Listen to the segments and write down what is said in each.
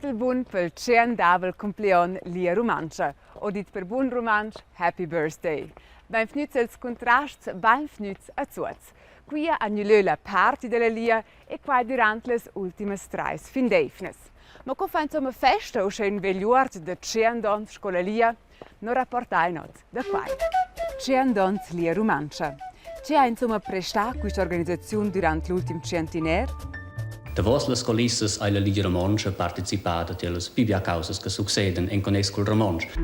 Tuot il bun pel tschientavel cumpleon Lia Rumantscha o dit per bun rumantsch Happy Birthday. Bainvgnüts als Cuntrasts, bainvgnüts a tuots. Quia ha gnü lö la party da la Lia e quai dürant las ultimas trais fin d'eivnas. Ma co fa insomma festa uschè ün vegliuord da tschient ons sco la Lia? No rapportain hoz da quai. Tschient ons Lia Rumantscha. Che ha insomma prestà quista organisaziun durant l'ultim tschientiner? Davos las culissas ei la Ligia Romontscha participada tiellas pli bia causas che succedan en connex cul romontsch.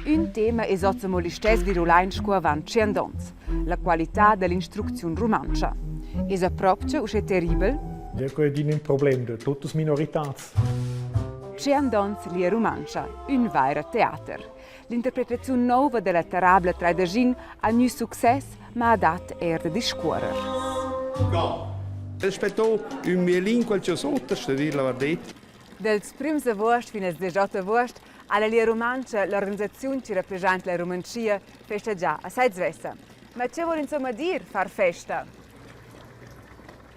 Ün tema es hoz amo listess virulaint sco avant tschient ons, la qualità da l'instrucziun rumantscha. Esa propcha uschè terribel? Ja, quei è un problem de tuttas minoritats. Tschient ons Lia Rumantscha, ün vaira teater. L'interpretaziun nouva da la tarabla Traidagin ha gnü success, ma ha dat eir da discuorrer. El spettò ün mielin qualche soter, sta dir la vardet. Dals prüms avuost fin als 18 avuost ha la Lia Rumantscha, l'organisaziun chi rapreschainta la Rumantschia, festagià a sai svessa. Ma che voul insomma dir far festa?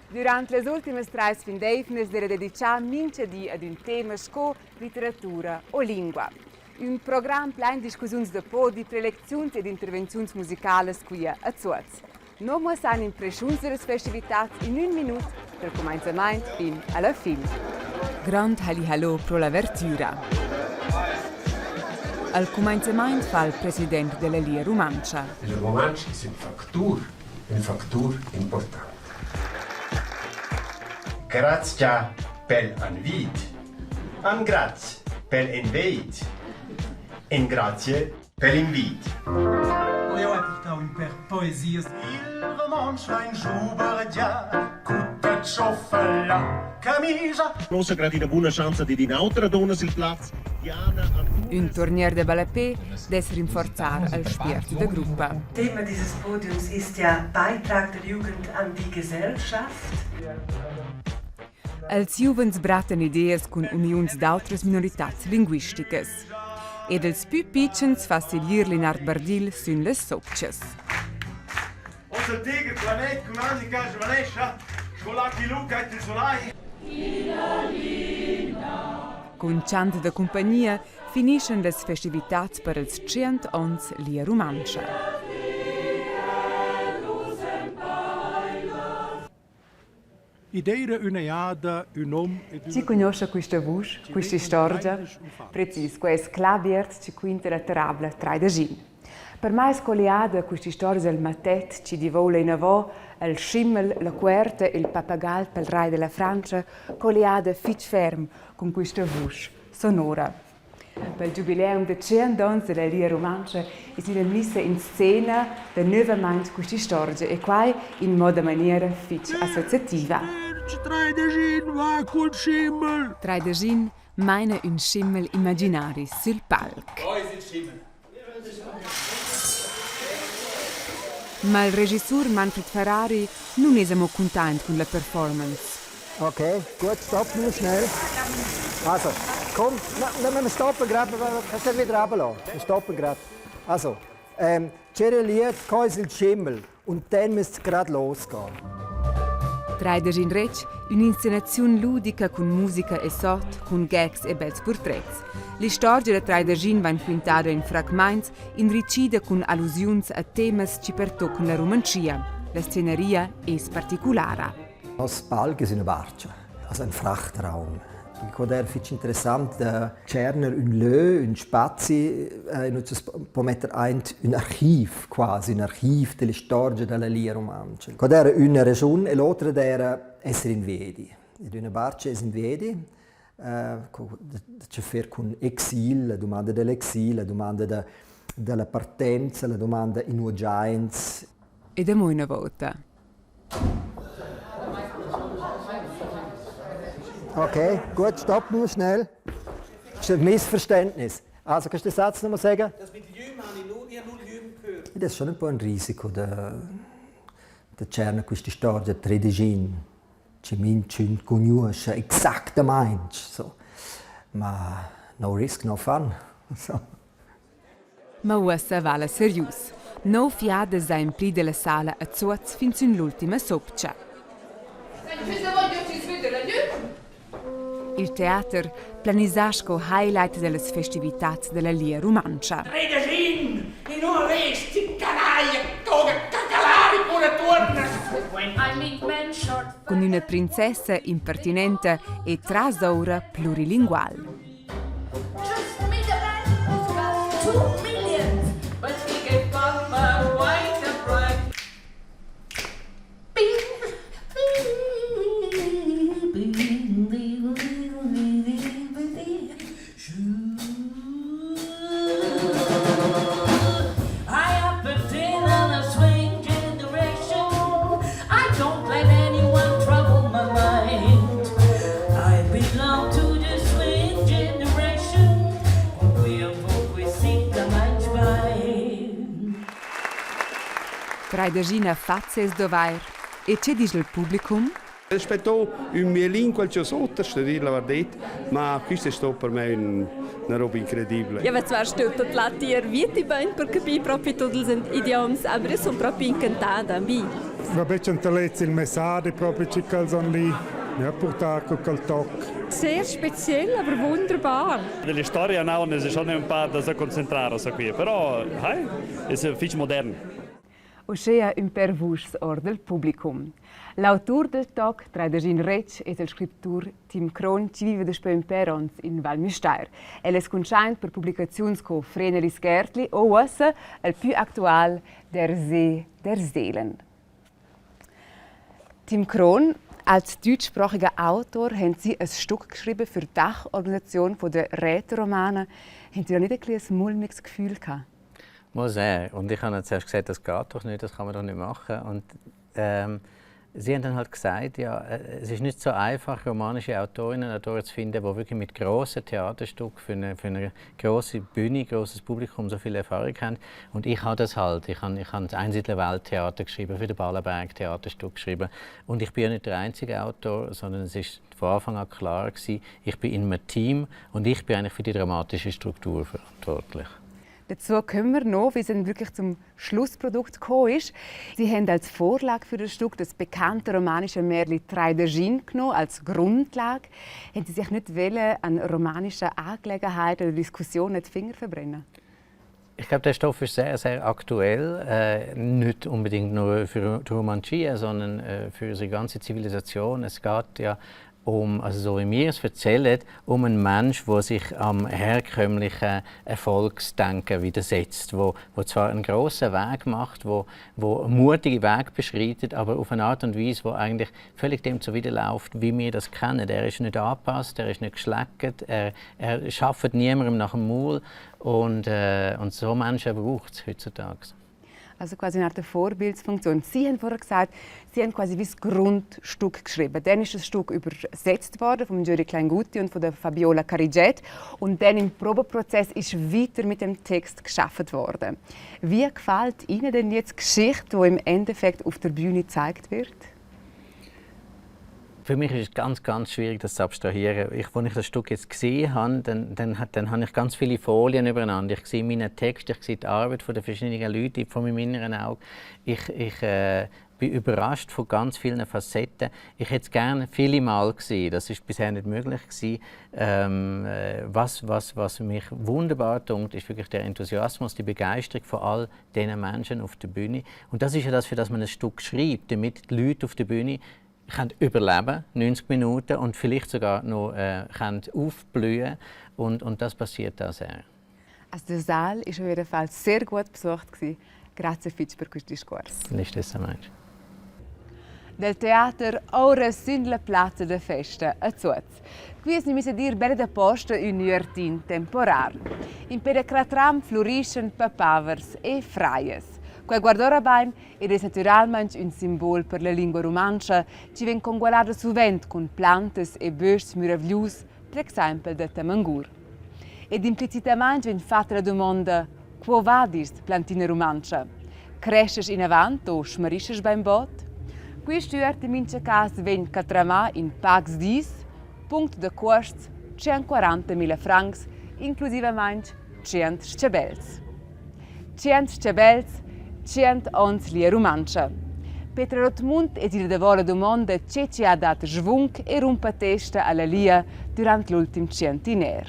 Durant las ultimas trais fin d'eivnas d'eira dedichà mincha di ad ün tema sco litteratura o lingua. Ün program plain discussiuns da podi, prelecziuns ed intervenziuns musicalas quia a Zuoz. No muossan impreschiuns da las festivitats in ün minut dal cumainzamaint fin a la fin. Grand halli-hallo pro l'avertüra. Al cumainzamaint fa il president della Lia Rumantscha. Il rumantsch es ün factur, ün factur important. Grazcha pel invid. Angraz pel invid. Engrazie per l'invid. Jeu hai purtau in pèr poesias. Il romontsch vain schubergià cutta tschoffa la camigia. Nossa grad ina buna schanza dad in'autra donna sil plaz. Diana Ün turnier da ballapè dess rinforzar al spiert da gruppa. Thema dieses Podiums ist ja Beitrag der Jugend an die Gesellschaft. Els giuvens brattan ideas cun uniuns d'autras minoritads linguisticas. Ed els pü pitschens fa siglir Linard Bardill sün las sopchas. Oz il tigher planet cun Annika svanescha, sco Lucky Luke ait il sulai. Cun chant da cumpagnia finischan las festivitats per ils tschient onns Lia Rumantscha. I d'eira üna jada ün hom ed Chi üna cugnuoscha quista vusch, quista istorgia? Precis, quai es Cla Biert chi quinta la tarabla Traidagin. Per mai es colliada quist'istorgia al mattet chi divoula inavò, al schimmel, la cuerta, il papagal pel rai da la Frantscha, colliada fich ferm cun quista vusch sonora. Pel giubileum da tschient ons da la Lia Rumantscha es gnüda missa in scena danövamaing quist'istorgia e quai in moda maniera fich associativa. Traidagin va cul schimmel! Traidagin maina ün schimmel imaginari sül palc. Ma il regissur Manfred Ferrari nun es amo cuntaint cun la performance. Okay, gut, stoppen wir schnell. Also, komm, na, wir stoppen gerade, kannst du wieder runterlassen? Wir stoppen gerade. Also, ähm, c'era Lied, «Cois il Schimmel» und dann müsste es gerade losgehen. Treider in retg, ün'inscenaziun ludica cun musica e sot, cun gags e bels purtrets. L'istorgia da Treidergin vain quintada in fragmaints, inrichida cun allusiuns a temas chi pertoccan la rumantschia. La sceneria es particulara. Nos palc es üna barcha, also ein Frachtraum. Quod era fich interessant da tscherner ün lö, ün spazi, in ue po metter aint ün archiv quasi, ün archiv dell'istorgia da la Lia Rumantscha. Quod era üna raschun e l'otra d'eira esser in viedi. Ed üna barcha es in viedi, da che fer cun exil, la dumanda da l'exil, la dumanda da da la partenza, la domanda inua giains. Ed amo üna vouta. Okay, gut, stopp nur schnell. Das ist ein Missverständnis. Also, kannst du den Satz nochmal sagen? Das mit Lüm habe ich nur, ich habe nur Lüm gehört. Das ist schon ein po' un risiko da, da tscherner questa storia Tredegin, che minchün cugnuoscha exactamaing. So. Ma no risk, no fun. So. Ma uossa vala serius. Nouv jadas s'ha impli della sala a Zuoz fin sün l'ultima sopcha. Il teater planisà sco highlight dellas festivitads della Lia Rumantscha. Tredeschin, in ura resti, canaglia, toga, cacalari, pure tuornas. Cun üna princessa impertinenta e trasoura plurilingual. Just me the man who's got two millions, but he gave Papa quite a fright. Traidagina fat seis dovair. E che disch il publicum? Spettò ün mielin qualche oter, sto dir la vardet, ma quist è sto per me ün, una roba incredibile. Ja, zwar stört la tier vieti bain per capir propi tuts ils idioms, aber io sun propi incantada. Mi. Va betg antalez il messadi propi chi ch'els han lì. Mi ha purtà co quel toc. Sehr speziell, aber wunderbar. Delle storia naun es schon ün pa da sa concentrar a qui, però hai, es fich modern. Uschea ün pêr vuschs or dal publicum. L'autur del toc Traidagin Retg es il scriptur Tim Krohn chi viva daspö ün pêr ons in Val Müstair. El es cuntschaint per publicaziuns co Vreneli Sgärtli o uossa il pü actual Der See der Seelen. Tim Krohn, als deutschsprachiger Autor haben Sie ein Stück geschrieben für die Dachorganisation der Rätoromane. Haben Sie da nicht ein bisschen ein mulmiges Gefühl gehabt? Muss er. Und ich habe zuerst gesagt, das geht doch nicht, das kann man doch nicht machen. Und ähm, sie haben dann halt gesagt, ja, äh, es ist nicht so einfach, romanische Autorinnen und Autoren zu finden, die wirklich mit grossen Theaterstücken für eine, für eine grosse Bühne, grosses Publikum so viel Erfahrung haben. Und ich habe das halt. Ich habe, ich habe das Einsiedler Welttheater geschrieben, für den Ballenberg Theaterstück geschrieben. Und ich bin ja nicht der einzige Autor, sondern es ist von Anfang an klar gewesen, ich bin in einem Team und ich bin eigentlich für die dramatische Struktur verantwortlich. Dazu kommen wir noch, wie es dann wirklich zum Schlussprodukt gekommen ist. Sie haben als Vorlage für das Stück das bekannte romanische Märli Traidagin genommen, als Grundlage. Haben Sie sich nicht wollen, an romanischen Angelegenheiten oder Diskussionen die Finger verbrennen? Ich glaube, der Stoff ist sehr, sehr aktuell. Äh, nicht unbedingt nur für die Romanschia, sondern äh, für unsere ganze Zivilisation. Es geht ja um, also so wie wir es erzählen, um einen Mensch, der sich am herkömmlichen Erfolgsdenken widersetzt, wo, wo zwar einen grossen Weg macht, wo, wo einen mutigen Weg beschreitet, aber auf eine Art und Weise, wo eigentlich völlig dem zuwiderläuft, wie wir das kennen. Er ist nicht angepasst, er ist nicht geschleckt, er, er schafft niemandem nach dem Maul und, äh, und so Menschen braucht es heutzutage. Also quasi eine Art Vorbildsfunktion. Sie haben vorher gesagt, Sie haben quasi wie das Grundstück geschrieben. Dann ist das Stück übersetzt worden von Giuri Kleingutti und von der Fabiola Carigiet. Und dann im Probeprozess ist weiter mit dem Text geschaffen worden. Wie gefällt Ihnen denn jetzt die Geschichte, die im Endeffekt auf der Bühne gezeigt wird? Für mich ist es ganz, ganz schwierig, das zu abstrahieren. Ich, als ich das Stück jetzt gesehen habe, dann, dann, dann habe ich ganz viele Folien übereinander. Ich sehe meinen Text, ich sehe die Arbeit der verschiedenen Leute vor meinem inneren Auge. Ich, ich äh, bin überrascht von ganz vielen Facetten. Ich hätte es gerne viele Mal gesehen. Das ist bisher nicht möglich gewesen. Ähm, äh, was, was, was mich wunderbar dunkt, ist wirklich der Enthusiasmus, die Begeisterung von all diesen Menschen auf der Bühne. Und das ist ja das, für das man ein Stück schreibt, damit die Leute auf der Bühne können überleben 90 Minuten und vielleicht sogar noch äh, können aufblühen und, und das passiert da sehr. Also der Saal ist auf jeden Fall sehr gut besucht gewesen. Grazie fitg per quist discuors. Listessa meinst. Del teater ora sün la plazza da festa a Zuoz. Qui es gnü miss a dir bella da posta ün üertin temporar. In pe da Cratram flurischan papavers e frajas. Quai guardora bain ed es natüralmaing ün simbol per la lingua rumantscha chi vegn congualada suvent cun plantas e böschs müravglius, per exaimpel da Tamangur. Ed implicitamaing vegn fatta la dumonda: Quo vadis, plantina rumantscha? Creschas inavant o schmarischas bainbod? Quist üert in mincha cas vegn catramà in pacs dis, punct da cuosts 140.000 francs, inclusivamaing tschient s-chabels. Tschient s-chabels, tschient ons lia rumantscha. Petra Rothmund es ida davo la dumonda che chi ha dat svung e rumpatesta a la Lia durant l'ultim tschientiner.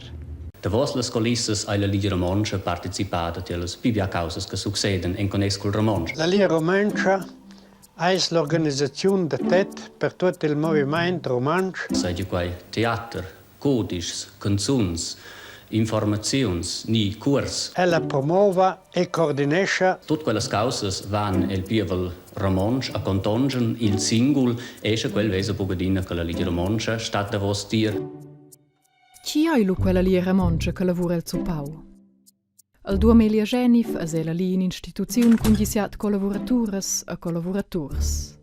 Davos las culissas ei la Ligia Romontscha participada tier las pli bia causas che succedan en connex cul romontsch. La Lia Rumantscha ais l'organisaziun da tet per tuot il movimaint rumantsch. Seigi quei teater, cudischs, canzuns, informaziuns ni cuors. Ella promova e coordinescha. Tut quellas caussas van el pievel romontsch a contonschen il singul e sche quel vesa buca adina che la Ligia Romontscha stat davos tier. Chi ei lu quella Lia Romontscha che lavura el zuppau? El duamilli Genif es ella lì in'instituziun cun disiat collavuraturas e collavuraturs.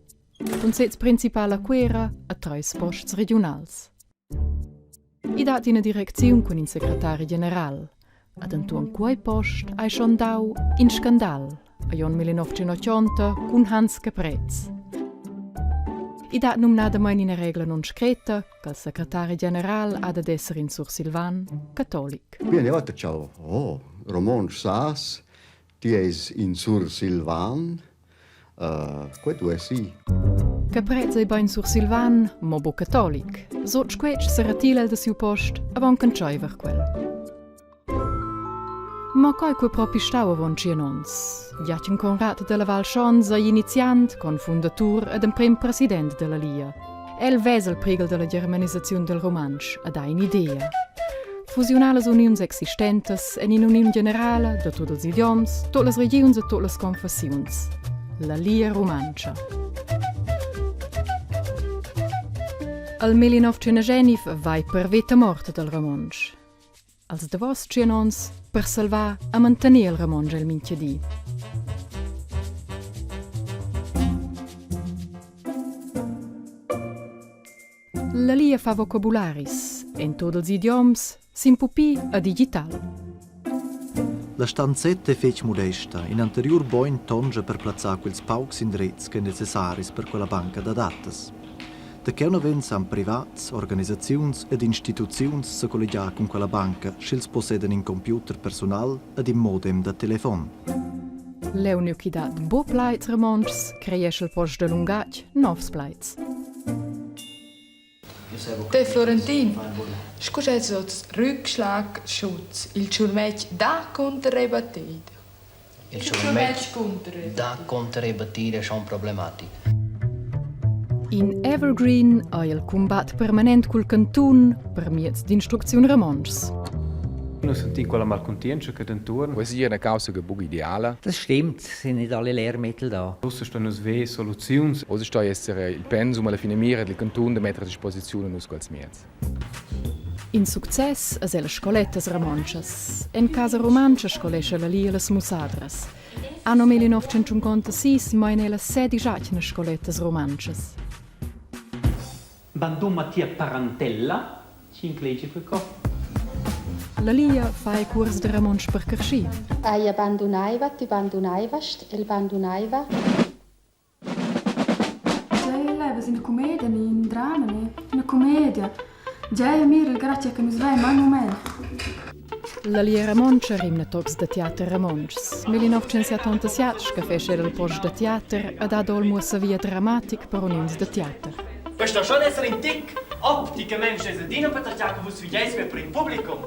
Cun sez principal a Cuera e treis posts regiunals. I dat ina direcziun cun in secretari general. Ad entuorn quei post hai schon dau in scandal agl onn 1980 cun Hans Caprez. I dat numnadamain ina regla non scretta ch'al secretari general ha dad esser in sursilvan catolic. Bien, eu ciao. Oh, romontsch sas, ti es in sursilvan. Uh, quei duess ir. Caprez ei bein sursilvan, mo buc catolic. Sot squetsch seretila el da siu post avon ch'entscheiver quel. Ma quai quei propi stau avon tschien onns. Jachen Conrad dalla Val Schons ei iniziant, confundatur ed emprem president dalla Lia. El vesa il prighel dalla germanisaziun dal rumantsch ed ha in'idea. Fusiunar las uniuns existentas en in'uniun generala da tut ils idioms, tut las regiuns e tut las confessiuns. La Lia Rumantscha. Al 1909 vai per veta morta dal romontsch. Als davos tschien onns per salvar e mantener il romontsch el mintgadi. La Lia fa vocabularis en tut ils idioms, sin pupi e digital. La stanzetta è fetg mudesta, in anteriur bogn tonscha per plazzar quels paucs indrezs ch'ein necessaris per quella banca da datas. Da cheu naven san privats, organisaziuns ed instituziuns secolligiar cun quella banca, sch'els possedan in computer persunal ed in modem da telefon. Leu nua ch'i dat buc plaids romontschs, creescha il post da lungatg novs plaids. De Florentin, scu sch'els oz Rückschlagschutz, il schurmetg da cunterrebattida. Il schurmetg da cunterrebattida è schon problematic. In evergreen ei il cumbat permanent cul cantun per mieds d'instrucziun romontschs. Nus sentin quella malcuntientscha che dentuorn. Questa è una causa che buc ideala. Das stimmt, sind nicht alle Lehrmittel da. Ussa ston nus ver soluziuns. Oz sto esser il pensum alla fine mira del cantun da mettere a disposizione nus quels mieds. In success es el scolettas romontschas. En casa rumantscha scolescha la Lia las mussadras. Anno 1956 maina ella sedisch atgnas scolettas rumantschas. Bandun a tia parantella, s'inclegia quei co. La Lia fa il cuors da romontsch per carschir. Ella bandunaiva, ti bandunaivast, el bandunaiva. Tgei levas ina cumedia ni in drama ni ina cumedia? Tgei mira il grazia che nus vein mai mument. La Lia Romontscha rimna tocs da teater romontschs. 1977 scaffescha era il post da teater ed ha dà il muossavia dramatic per uniuns da teater. Questo schon esser in tic opticamente es adina patratgà che vus figeis per il publicum.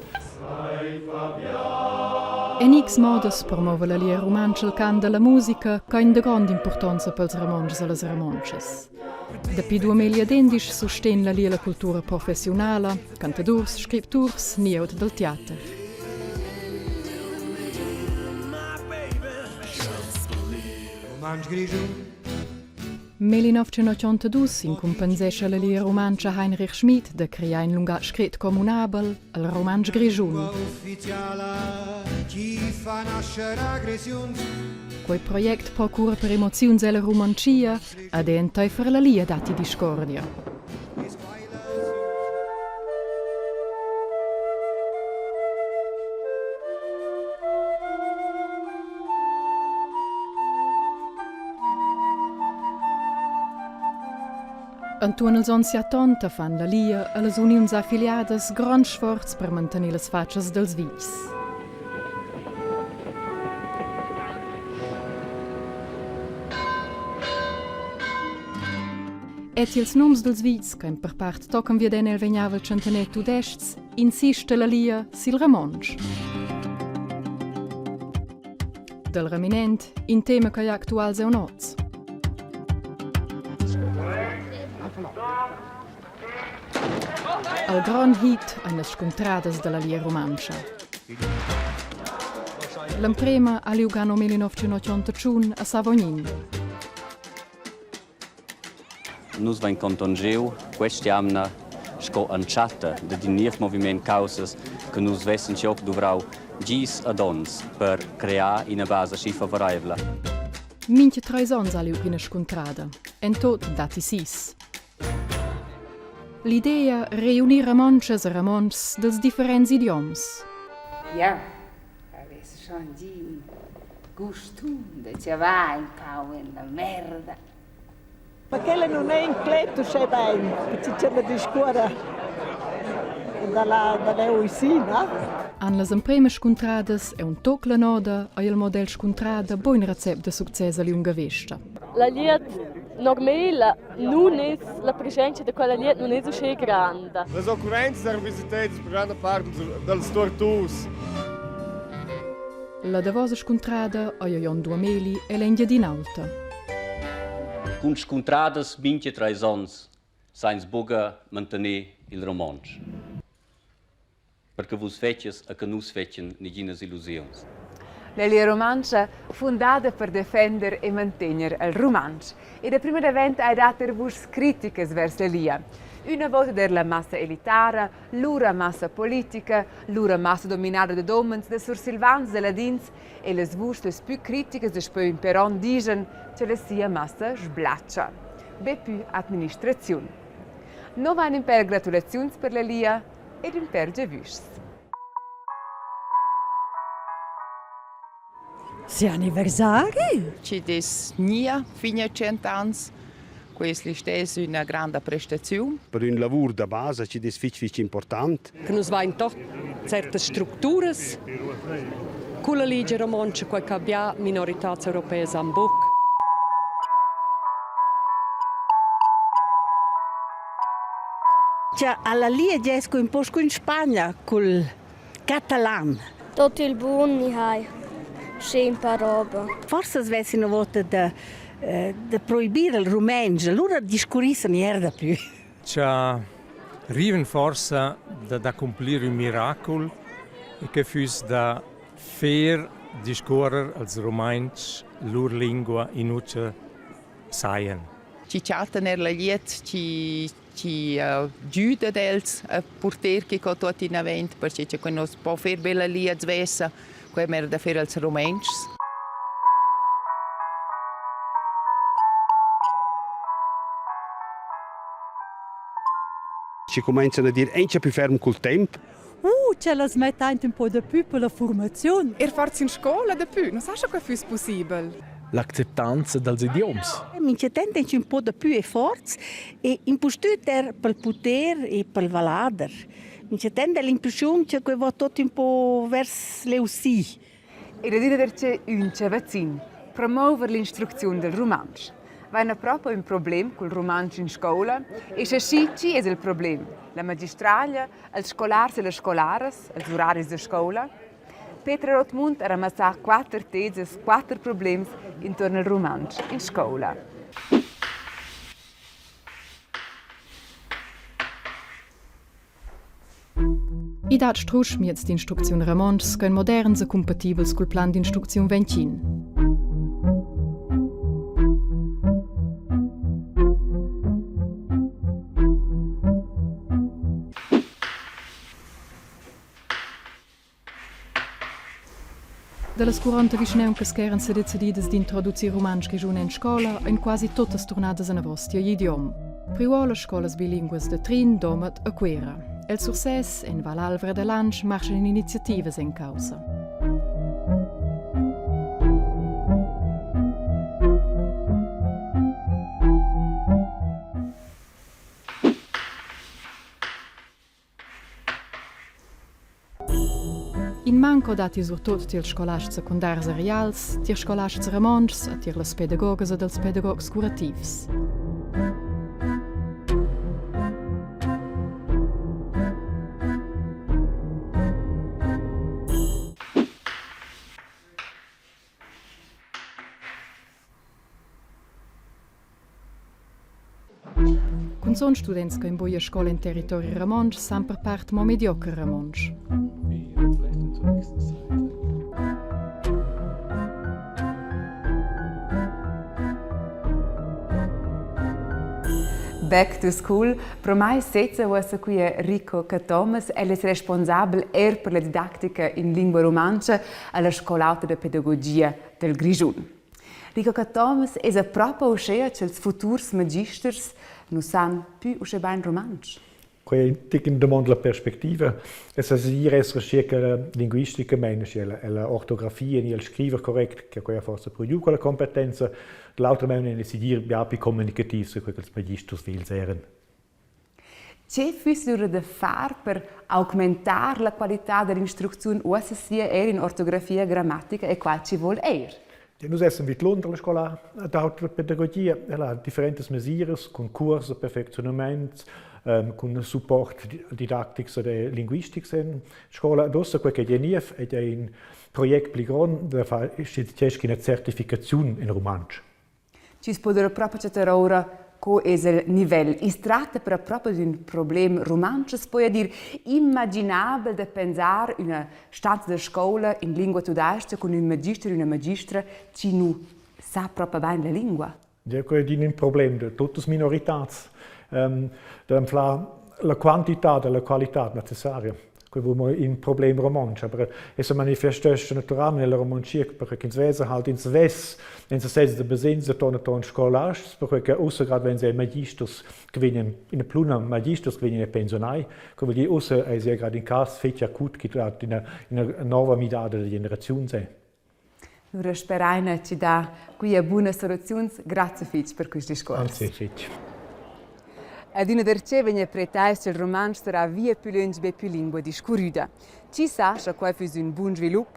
En x modas promova la Lia Rumantscha il cant dalla musica ch'ein da grond'impurtonza pels Romontschs e las Romontschas. Dapi 2011 sustegn la Lia la cultura professiunala, cantadurs, scripturs ni aut dal teater. Rumantsch Grischun 1982 incumpensescha la Lia Rumantscha Heinrich Schmid da crear in lungatg scret communabel, il rumantsch grischun. Quei project procura per emoziuns ella Rumantschia ed enteifer la Lia datti discordia. Enturn ils onns siatonta fan la Lia e las uniuns affiliadas gronds sforzs per mantener las fatschas dals vitgs. Et ils nums dels vits, che per part tocan viaden el vegnavel tschentaner tudestgs, insiste la Lia sil romontsch. Dal reminent, in tema che è actuals e oz. Al grond hit ein las scuntradas dalla Lia Rumantscha. L'emprema ha liug anno 1981 a Savognin. Nus vein contonschiu quest'jamna sco entschatta dad in niev moviment caussas che nus vessen schiok duvrau gis ad onns per crear ina basa schi favoreivla. Mintga treis onns ha liug ina scuntrada. En tot datti sis. L'idea reunir romontschas e romontschs dals differents idioms. Ja, avess schon gì gustun da chavar in pau en la merda. Ma quella nun è inclet uschè bain, perche ch'ella discuorra da la da l'EUC, no? Han las empremas scuntradas e un toc la noda ei il model scuntrada buin recept da success a liunga vesta. La glieud normela nun es la presenza da quella glieud nun es uschè granda. Las occurrenzas eran visitedas per granda part dals tortus. La davosa scuntrada ei Jon Duameli e l'Engiadin'Alta. Cun scuntradas mintga treis onns sains buca mantener il romontsch. Per che vus fetschas e che nus fetschien neginas illusiuns. La Lia Rumantscha, fundada per defender e mantegner il rumantsch. E da prima davent hai dat er vuschs criticas vers la Lia. Üna vota der la massa elitara, lura massa politica, lura massa dominada dad homens, da sursilvans, da ladins e las vuschs las pü criticas daspö ün per on dischan cha la sia massa sblatscha. Be pü administraziun. No vain ün pêr gratulaziuns per la Lia ed ün pêr giavüschs. Sia anniversari? Chi'd es gnia fin a tschient ans. Quest listess üna granda prestaziun. Per ün lavur da basa chi'd es fich fich important. Che nus vain tot certas structuras culla Ligia Romontscha, quai che abbia minoritats europeas han buc. Cha alla Lia giesco ün po sco in Spagna cul catalan. Tot il bun ni hai schempa roba. Forsa svess üna vota da da proibir il rumentsch, alura discurrissan eir daplü. Cha rivan forsa dad accumplir ün miracul e que füss da fer discuorrer als Rumaintschs lur lingua in utscha sajan. Chi chattan eir la glieud chi chi güda ad els a purter que co tuot inavant, perche cha que nu's po fer be la lia svessa, que hem eir da fer als Rumantschs. Chi cumainzan a dir auncha pü ferm cul temp. Uh, ch'el as metta aint ün po dapü per la furmaziun. Er forsa in scoula dapü, non sa scha quai füss pussibel. L'acceptanza dals idioms. Minchatant ais ün po dapü efforts e impustüt eir pel puter e pel vallader. Minchatant ha l'impreschiun cha que va tuot ün po vers l'eusi. E da dir che ün chavazzin promover l'instrucziun del rumantsch. Vaina propo ün problem cul rumantsch in scoula? E sche schi, chi es il problem? La magistraglia, els scolars e las scolaras, els uraris da scoula? Petra Rothmund ha ramassà quatter tesas, quatter problems intuorn il rumantsch in scoula. I dat strusch mieds d'instrucziun romontschs ch'ein moderns e cumpatibels cul plan d'instrucziun ventin. Dallas 40 vischnauncas ch'eran sedecididas d'introducir rumantsch grischun en scola ein quasi tuttas turnadas anavos tier idiom. Priu las scolas bilinguas da Trin, Domat e Cuera. El Sursès, en Val Alvra da Lantsch marschan iniziativas en caussa. In manco datti surtut tiels scolasts secundars e reals, tier scolasts romontschs e tier las pedagogas ed els pedagogs curativs. Cunzun students che buca scola en territori romontsch san per part mo mediocher romontsch. Back to school. Pro mai sezza uossa qui è Rico Cathomas. El es responsabel eir per la didactica in lingua rumantscha alla Scol'auta da pedagogia del Grischun. Rico Cathomas es a propa uschea cha'ls futurs magisters nu san pü uschè bain rumantsch. Quei è in domanda la perspectiva. Es sa segir esser schi che linguisticamaing schi ella, ella ortografia ni el scriver correct, che quei ha forsa prudiu quella competenza. L'autra maun è segir bia più communicativ su quei che els magisters vegls eran. Che füss lura da far per augmentar la qualità da l'instrucziun uossa sia eir in ortografia, grammatica e qual chi voul eir? Nus essan vidlunder la scola d'autra pedagogia. Ella ha differentas mesiras cun cuors da perfecziunament, ähm, cun support didactics e linguistics en scola. Ed ussa quei che è niev è in project pli grond da far ina certificaziun in rumantsch. Chi's pudrà propi chattar oura co es il nivel. I's tratta però propi d'ün problem rumantsch, as poja dir, immaginabel da pensar üna stanza da scoula in lingua tudais-cha cun ün magister, üna magistra chi nu sa propi bain la lingua. Ja, quei è in problem de tuttas minoritats. Ähm, da anflar la quantità della qualità necessaria. Quei vul mo in problem romontsch, aber es sa manifestescha naturalmein ella romontschia, perché ch'ins vesa halt ins vess en sesez da basegns da ton a ton scolasts, perquei che ussa grad vegn ei magisters che vegnan ina pluna magisters che vegnan pensionai, che vuol dir ussa eis ei grad in cas fetg acut che dat ina, ina nova midada da generaziuns. Lura speraina chi dà quia bunas soluziuns. Grazia fich per quist discuors. Anzi fich. Adüna darcheu vegna pretais cha'l rumantsch sarà via pü lönch be pü lingua discurrüda. Chi sa scha quai füss ün bun svilup?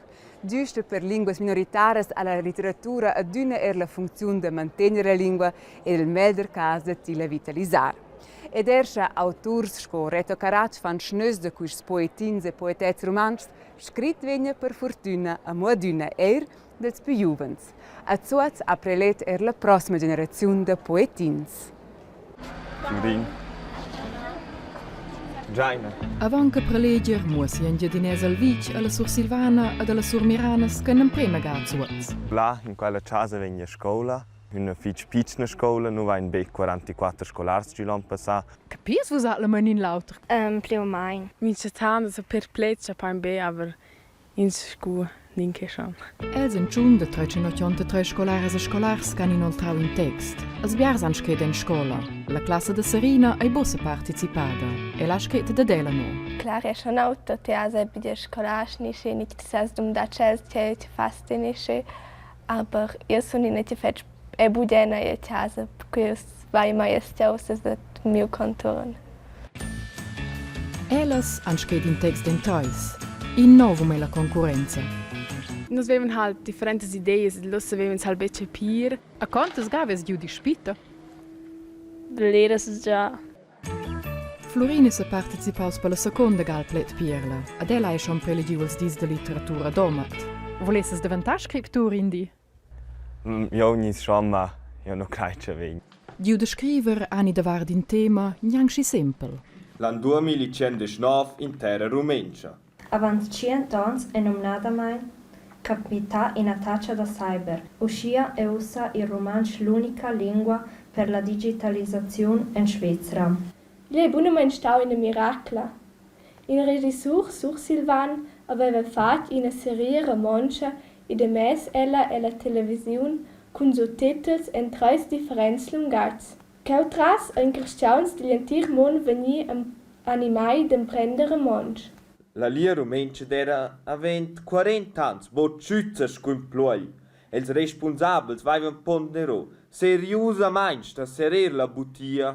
Güsta per linguas minoritaras ha la litteratura adüna eir la funcziun da mantegner la lingua e nel meglder cas da tilla vitalisar. Ed eir scha auturs sco Reto Caratsch fan schnöss da quists poetins e poetets rumantschs, Scrit vegna per furtüna amo adüna eir dals pü giuvens. A Zuoz ha prelet eir la prossima generaziun da poetins. Flurin. Giaina. Avant che preleger muossi Engiadinès al vitg, alla Sursilvana ed alla Surmirana sco in emprema ga a Zuoz. Là in quella chasa vegn a scoula, üna fich pitschna scoula, nu vain be 44 scolars gi l'on passà. Capias vus atlemein in l'auter? Um, pli u mein. Minchatant so perplex cha pain be, aber ins scu ninche schon. Els ein tschun da 383 scolaras e scolars che han inoltrau in text. Els biars han scret en scola. La classa da Serina ei buca participada. Ella ha scret dad ella no. Clar è schon auto, ti has ebi dir scolars nischi, nicht ti sas dum da tschels, ti ti fas ti nischi, aber io sun ina ti fetg e budena a casa, perché vai mai stiausas da miu conturn. Ellas han scret in text en treis. In novum ella concurrenza. Nus vevan halt differentas ideas, lu savevan halt buca capir. A quantas ga havess giu dispita? Bleras già. Flurin è separticipaus per la secunda ga al Pled Pierla. Ad ella ei schon prelegiu els dis da litteratura Domat. Volesses daventar scriptur in di? Jeu gniss schon, ma jeu nu crei che vegn. Giu da scriver ani davart in tema gnanc schi sempel. L'an 2019 in terra rumentscha. Avant tschient onns è numnadamain capità in'attacca da cyber. Uschia è ussa il rumantsch l'unica lingua per la digitalisaziun en Svizra. Igl ei bunamein stau ina miracla. In regissur sursilvan haveva fatg ina seria romontscha ed emess ella ella televisiun cun suttetels en treis differents lungatgs. Cheutras ein carstgauns digl entir mund vegni animai d'emprender romontsch. La Lia Rumentscha d'eira avent quarant'ans bod tschütta scu ün pluogl. E'ls respunsabels vaivan ponderò seriusamaing da serrer la butia.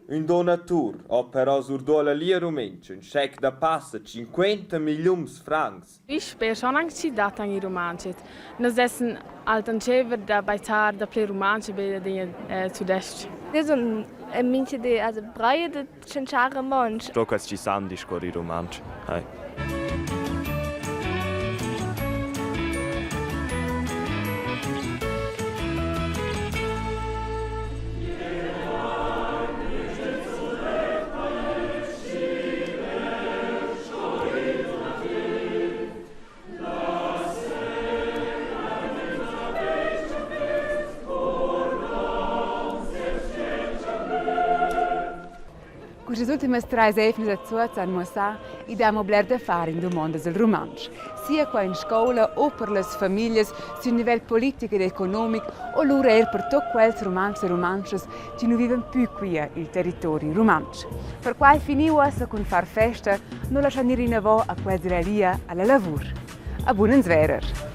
Ün donatur ho però surdo a la Lia Rumentscha ün schec da passa tschinquanta milliuns francs. Ich sper schon anc chi dattan il rumantsch. Nus essen halt antschever da baitar dapli rumantsch be da tudestg. Io sun mincha di also braia da tschantschar romontsch. Sto quels chi san discuorrer rumantsch. Hai. Quistas ultimas trais eivnas a Zuoz han muossà i dà amo bler da far in dumondas dal rumantsch. Sia qua in scoula o per las famiglias sün nivel politic ed economic o lura eir per tuot quels rumantschs e rumantschas chi nu vivan pü quia i'l territori rumantsch. Perquai fini uossa cun far festa, nu laschan ir inavo a quels da la Lia a la lavur. A bun ans verer!